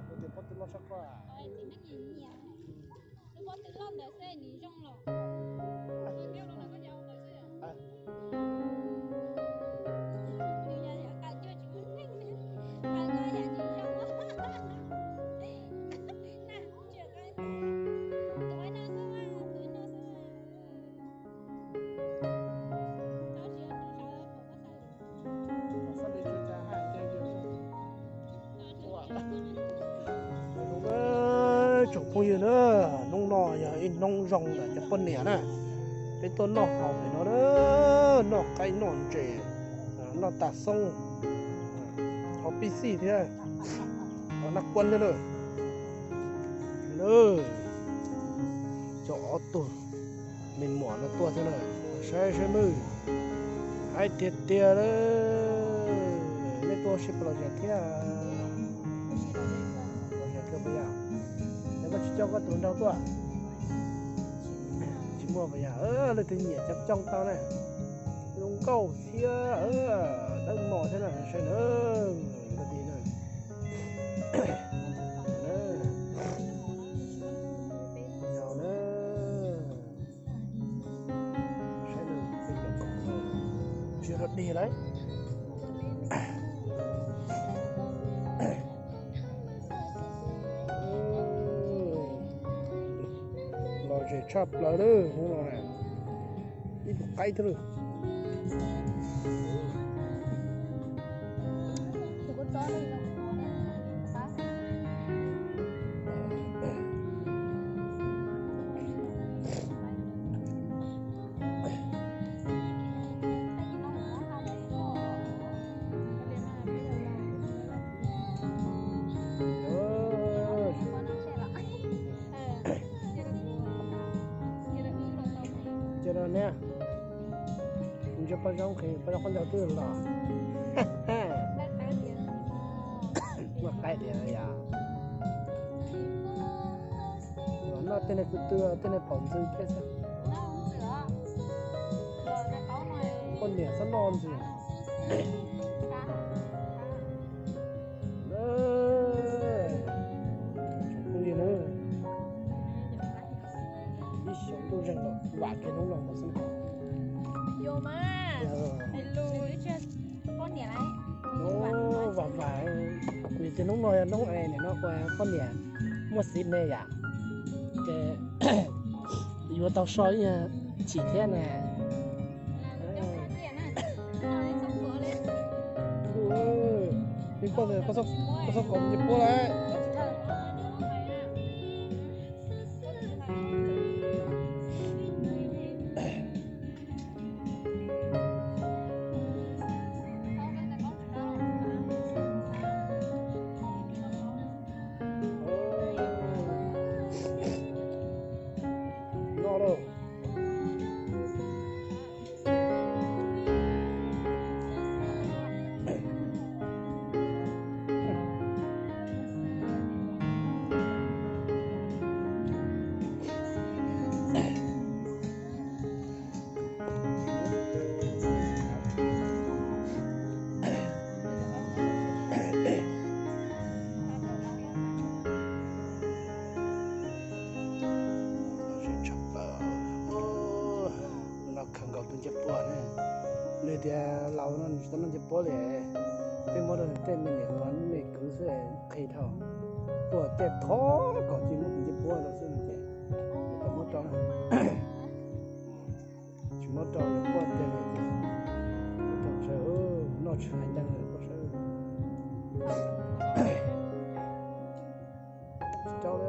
Tus pob tw loj sab ko. Lub pob tw loj ntawd xwb nws zoo los. Tsoom phooj ywg na, hnub no yog ib hnub zoo ntawm cov poj niam na. Peb tuaj noj haus pem no na, noj qaib noj ntses, noj tas xoob, haus pib xij thiab, haus nab kuab thiab na. Cov ob tug me muam no tuaj thiab na, saib saib nawb. Haib tiag tiag, nej tuaj ua si puas lom zem thiab? Lom zem kawg puas yog? Es koj tsis coj koj tus nraug tuaj? Tsis muaj puas yog? Leej twg nyiam cov coj tau na, zoo nkauj thiab dawb mos thiab na, saib na. Koj tis na. Yog na. Saib na, tsis yog dig lawm. Lom zem tshaj plaws lawm hnub no na. Ib tug qaib thiab lawm. Cia rau neb, ntsia paj zaub nqhis, paj zaub qab ncaug twb los. Muaj qaib tiag yom. Los noj tej niag kub twm, tej niag paum ntxwv thiab xwb. Poj niam txhob noj ntxwv. Phooj ywg na, ib xyoos ntuj zeeg los vam kiag hnub no mus xwb. Vam vam, vim tias hnub no yog hnub es nim no ua poj niam muaj xiv me yam, ces yuav tau so ib nyuag chim thiab na. Koj txhob kom nce puab lawm. No lauj. Los khaws nkaus tus ncej puab ne. Nws tias laus no nws tsis tau noj ncej puab li. Peb muab rau nws tej me niam hluas me kwv xwb qhia dhau. Tuaj tej thov kom cia muab tus ncej puab rau xwb no ces tau muab rau. Tsis muab rau yuav quaj tiag li ces muab rau sawv, noj tsis hais ncaj li quaj sawv. Tsis rau li.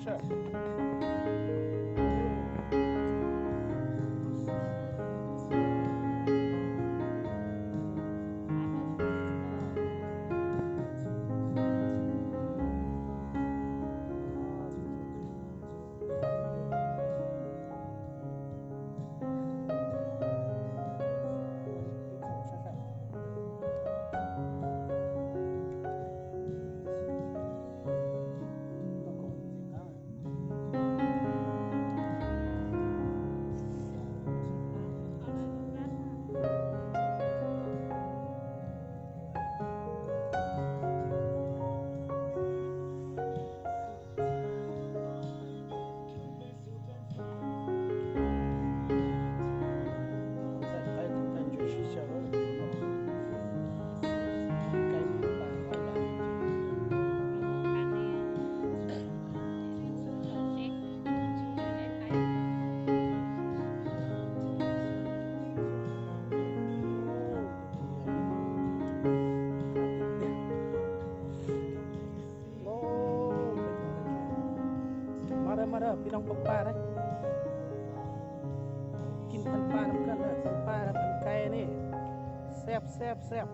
Mas da, mas da, peb noj paj paj na. Kim paj paj no, paj paj no, paj kai ne. Sab sab sab.